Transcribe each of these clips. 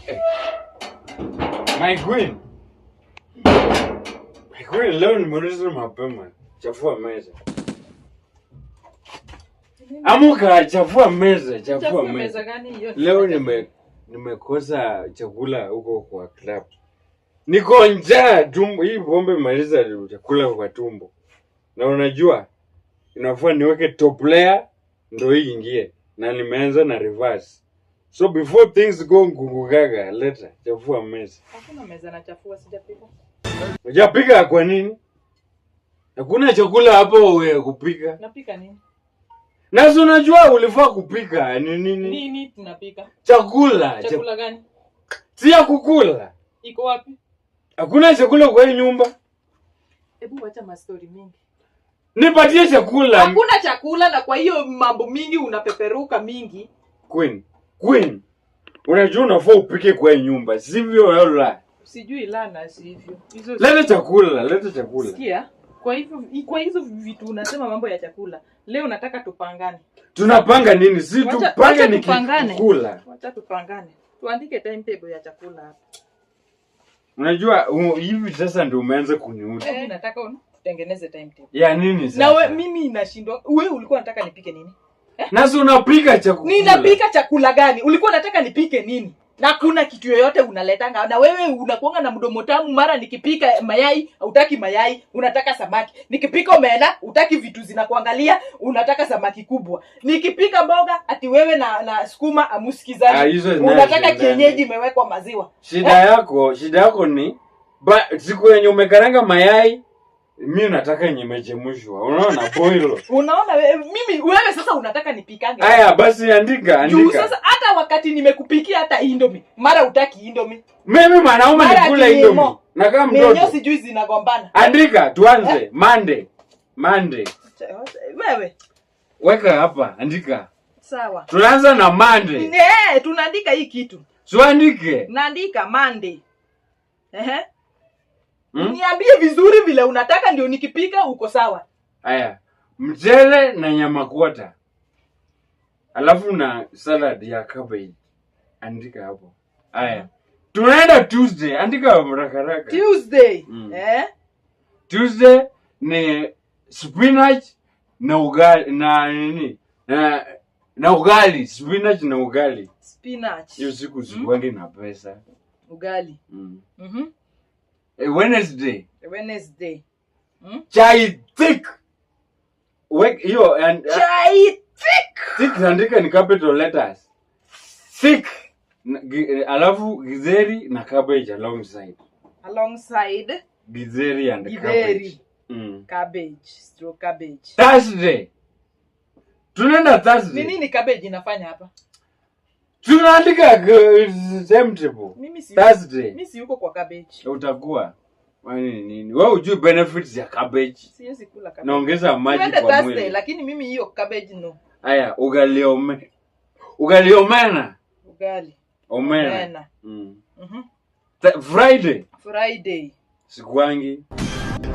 Eh. My queen. My queen, leo nimeuliza mapema. Chafua meza. Amuka, chafua meza, chafua Chafua meza. Meza gani hiyo? Leo nimekosa chakula huko kwa club. Niko njaa, tumbo hii pombe maliza chakula kwa tumbo. Na unajua inafaa niweke top layer ndo hii ingie. Na nimeanza na reverse. So before things go ngugugaga, leta chafua meza. Hakuna meza nachafua, sijapika. Hujapika kwa nini? Hakuna chakula hapo ya kupika. Napika nini? Na si unajua ulifaa kupika ni nini? Nini tunapika? Chakula. Chakula gani? Si ya kukula. Iko wapi? Hakuna chakula kwa hii nyumba. Hebu wacha mastori mingi. Nipatie chakula. Hakuna chakula, na kwa hiyo mambo mingi unapeperuka mingi. Queen. Queen. Unajua unafaa upike kwa hii nyumba, sivyo wala? Sijui la na sivyo. Hizo Leta chakula, leta chakula. Sikia. Kwa hivyo, kwa hizo vitu unasema mambo ya chakula. Leo nataka tupangane. Tunapanga nini? Si tupange Wacha ni tupangane. kukula. Wacha tupangane. Tuandike timetable ya chakula hapa. Unajua hivi sasa ndio umeanza kuniudhi. Mimi nataka tutengeneze timetable. Ya nini sasa? Na we, mimi nashindwa. Wewe ulikuwa unataka nipike nini? Na si unapika chakula. Ninapika chakula gani? Ulikuwa unataka nipike nini? Na kuna kitu yoyote unaletanga, na wewe unakuanga na mdomo tamu. Mara nikipika mayai hutaki mayai, unataka samaki. Nikipika omena hutaki vitu zinakuangalia, unataka samaki kubwa. Nikipika mboga, ati wewe na sukuma Ah, amusikizani, hizo zinazo unataka ndani. Kienyeji imewekwa maziwa. Shida yako ni siku yenye umekaranga mayai, mi nataka yenye imechemshwa. Unaona, boil. Unaona mimi, wewe sasa unataka nipikange. Aya basi, andika, Juu andika. sasa hata wakati nimekupikia hata Indomie, mara hutaki Indomie. Mimi mwanaume Mara nikula ati Indomie. nimo. Na kama Menyo mtoto. sijui zinagombana. Andika, tuanze. Monday. Monday. Wewe. Weka hapa, andika. Sawa. Tunaanza na Monday. Eh, tunaandika hii kitu. Tuandike. Naandika Monday. Ehe. Hmm? Niambie vizuri vile unataka ndio nikipika uko sawa. Aya. Mchele na nyama kwata. Alafu na salad ya cabbage. Andika hapo. Aya. Tunaenda Tuesday. Andika haraka haraka. Tuesday. Eh? Tuesday ni spinach na ugali na nini? Na ugali, spinach na ugali. Spinach. Hiyo siku sikuwangi na pesa. Ugali. Eh, Wednesday, Wednesday. Chai thick. Wek hiyo and Chai thick. Thick andika ni capital letters. Thick. Alafu githeri na cabbage alongside. Alongside Githeri and githeri. Cabbage. Cabbage, stroke cabbage. Thursday. Tunaenda Thursday. Ni nini cabbage inafanya hapa? Tunaandika timetable. Mimi si Thursday. Mimi si yuko kwa cabbage. Utakuwa. Wani nini? Wewe hujui benefits ya cabbage. Siwezi kula cabbage. Naongeza maji Tuende kwa Thursday, mwili. Lakini mimi hiyo cabbage, no. Aya, ugali omena. Ugali. Omena. Omena. Friday. Friday. Sikuangi.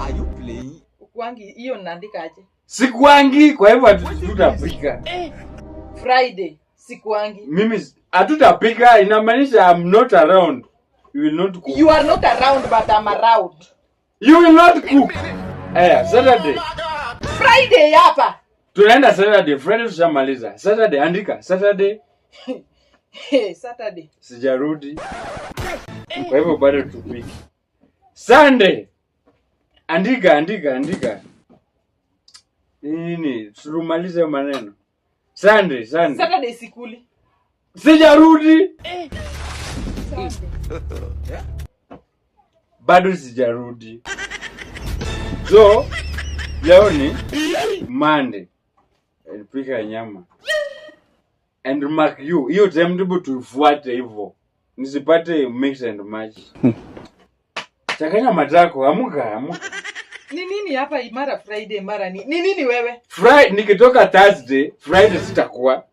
Are you playing? Ukwangi hiyo naandika aje? Sikuangi, kwa hivyo hatutapika. Friday sikuangi. Mimi hatutapika inamaanisha I'm not around. You will not cook. You are not around, but I'm around. You will not cook. Aya, Saturday. Friday hapa. Tunaenda Saturday, Friday tushamaliza. Saturday andika, Saturday. Hey, Saturday. Sijarudi. Kwa hivyo bado tupiki. Sunday. Andika, andika, andika. Nini? Tumalize maneno. Sunday, Sunday. Saturday sikuli. Sijarudi. Sunday. Bado sijarudi. So, leo ni Monday. Pika nyama. And mark you, hiyo timetable tuifuate hivyo. Nisipate mix and match. Changanya matako, amuka, amuka. Ni nini hapa, mara Friday, mara ni? Ni nini wewe? Friday nikitoka Thursday, Friday sitakuwa.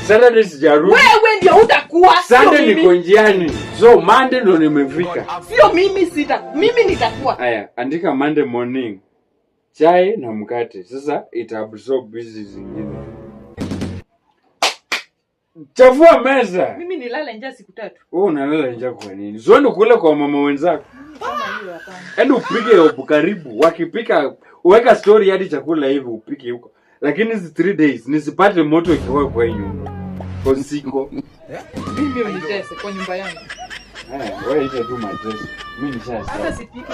Saturday sijarudi. Wewe ndio utakuwa, sio Sunday mimi. Niko njiani. So Monday ndo nimefika. Sio mimi, sita. Mimi nitakuwa. Aya, andika Monday morning. Chai na mkate. Sasa ita absorb hizi zingine. Chafua meza. Mimi nilale njaa siku 3. Wewe unalala njaa kwa nini? Uende kule kwa mama wenzako. Kama hiyo hapana. Enda upike hapo karibu. Wakipika weka story hadi chakula hivi upike huko. Lakini hizi 3 days nisipate moto ikiwa kwa hii nyumba. Kwa siko. Mimi unitese kwa nyumba yangu. Eh, wewe ita tu mateso. Mimi nishasema. Hata sipiki.